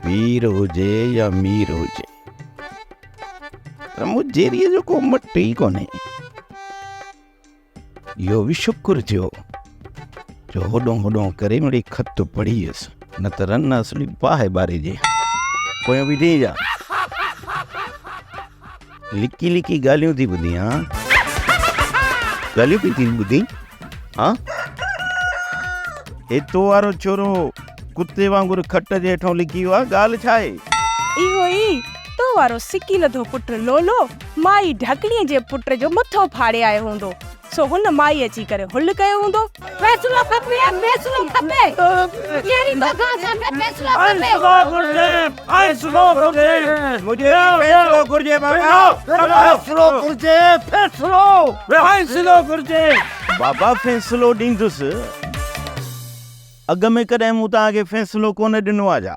پير هجي يا مير هجي پر مون جيريء جو ڪو مٽ ئي ڪونهي. اهو به شڪر ٿيو جو هوڏو هوڏو ڪري مڙئي خط پڙهي ويس، نه ته رن اصلي باهه ٻاري جي. پويان بيٺي جا لڪي لڪي ڳالهيون ٿي ٻڌي ها ڳالهيون پئي ٿي ٻڌي ها هي تو وارو ڇورو ڪتي وانگر کٽ جي هيٺان لڪي ويو آ ڳالهه ڇا آهي؟ اهو ئي تو وارو سڪي لڌو پٽ لولو مائي ڍڪڻيء جي پٽ جو مٿو ڦاڙي آيو هوندو سو هن مائي اچي ڪري هل ڪيو هوندو. فيصلو کپي فيصلو کپي ڪهڙي توکان اسان کي فيصلو کپي. فيصلو گهرجي فيصلو گهرجي بابا فيصلو گهرجي فيصلو فيصلو گهرجي. بابا فيصلو ڏيندس اڳ ۾ ڪڏهن مون توهان کي فيصلو ڪونه ڏنو آ ڇا؟